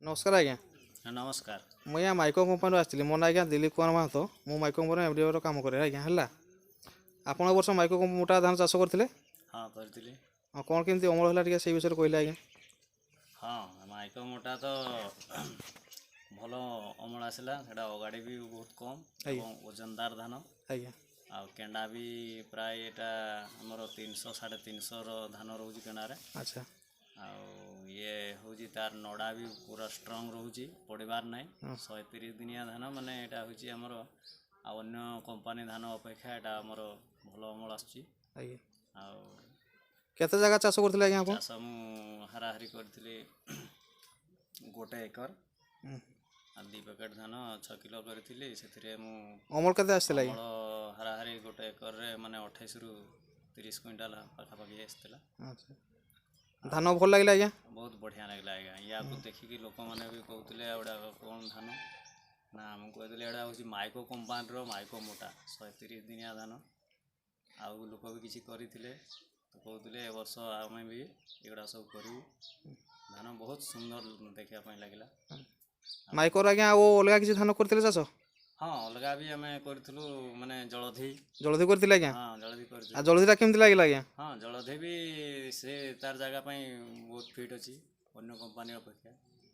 ନମସ୍କାର ଆଜ୍ଞା। ନମସ୍କାର। ମୁଁ ଆଜ୍ଞା ମାଇକୋ କମ୍ପାନୀରୁ ଆସିଥିଲି। ମୋ ନାଁ ଆଜ୍ଞା ଦିଲୀପ କୁମାର ମହାନ୍ତ। ମୁଁ ମାଇକୋ କମ୍ପାନୀ ଏମ୍ଡିର କାମ କରେ ଆଜ୍ଞା। ହେଲା, ଆପଣ ଏ ବର୍ଷ ମାଇକୋ ମୋଟା ଧାନ ଚାଷ କରିଥିଲେ? ହଁ, କରିଥିଲି। ହଁ, କ'ଣ କେମିତି ଅମଳ ହେଲା, ଟିକେ ସେଇ ବିଷୟରେ କହିଲେ ଆଜ୍ଞା। ହଁ, ମାଇକୋ ମୋଟା ତ ଭଲ ଅମଳ ଆସିଲା। ସେଇଟା ଅଗାଡ଼ି ବି ବହୁତ କମ୍ ଏବଂ ଓଜନଦାର ଧାନ। ଆଉ କେଣ୍ଡା ବି ପ୍ରାୟ ଏଇଟା ଆମର 300 350ର ଧାନ ରହୁଛି କେଣ୍ଡାରେ। ଆଉ ଇଏ ହେଉଛି ତାର ନଡ଼ା ବି ପୁରା ଷ୍ଟ୍ରଙ୍ଗ ରହୁଛି, ପଡ଼ିବାର ନାହିଁ। 130 ଦିନିଆ ଧାନ, ମାନେ ଏଇଟା ହେଉଛି ଆମର ଆଉ ଅନ୍ୟ କମ୍ପାନୀ ଧାନ ଅପେକ୍ଷା ଏଇଟା ଆମର ଭଲ ଅମଳ ଆସୁଛି। ଆଉ କେତେ ଜାଗା ଚାଷ କରିଥିଲେ ଆଜ୍ଞା ଆପଣ? ଚାଷ ମୁଁ ହାରାହାରି କରିଥିଲି 1 ଏକର। ଆଉ 2 ପ୍ୟାକେଟ୍ ଧାନ 6 କିଲୋ କରିଥିଲି। ସେଥିରେ ମୁଁ ଅମଳ କେତେ ଆସିଥିଲା ଆଜ୍ଞା? ଅମଳ ହାରାହାରି 1 ଏକରରେ ମାନେ 28ରୁ 30 କୁଇଣ୍ଟାଲ ପାଖାପାଖି ଆସିଥିଲା। ଆଚ୍ଛା, ଧାନ ଭଲ ଲାଗିଲା ଆଜ୍ଞା? ବହୁତ ବଢ଼ିଆ ଲାଗିଲା ଆଜ୍ଞା। ୟାକୁ ଦେଖିକି ଲୋକମାନେ ବି କହୁଥିଲେ, ଏଗୁଡ଼ାକ କ'ଣ ଧାନ ନା? ମୁଁ କହିଥିଲି, ଏଇଟା ହେଉଛି ମାଇକୋ କମ୍ପାନୀର ମାଇକୋ ମୋଟା 130 ଦିନିଆ ଧାନ। ଆଉ ଲୋକ ବି କିଛି କରିଥିଲେ ତ କହୁଥିଲେ, ଏ ବର୍ଷ ଆମେ ବି ଏଗୁଡ଼ା ସବୁ କରିବୁ। ଧାନ ବହୁତ ସୁନ୍ଦର ଦେଖିବା ପାଇଁ ଲାଗିଲା। ମାଇକୋର ଆଜ୍ଞା, ଆଉ ଅଲଗା କିଛି ଧାନ କରିଥିଲେ ଚାଷ? ହଁ, ଅଲଗା ବି ଆମେ କରିଥିଲୁ, ମାନେ ଜଳଧି। ଜଳଧି କରିଥିଲେ ଆଜ୍ଞା? ହଁ, ଜଳଧି କରିଥିଲୁ। ଆଉ ଜଳଧିଟା କେମିତି ଲାଗିଲା ଆଜ୍ଞା? ହଁ, ଜଳଧି ବି ସେ ତାର ଜାଗା ପାଇଁ ବହୁତ ଫିଟ୍ ଅଛି ଅନ୍ୟ କମ୍ପାନୀ ଅପେକ୍ଷା।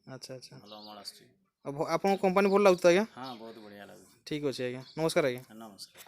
ଆଚ୍ଛା ଆଚ୍ଛା ଭଲ ଅମଳ ଆସୁଛି। ଆଉ ଆପଣଙ୍କ କମ୍ପାନୀ ଭଲ ଲାଗୁଛି ତ ଆଜ୍ଞା? ହଁ, ବହୁତ ବଢ଼ିଆ ଲାଗୁଛି। ଠିକ୍ ଅଛି ଆଜ୍ଞା, ନମସ୍କାର ଆଜ୍ଞା। ନମସ୍କାର।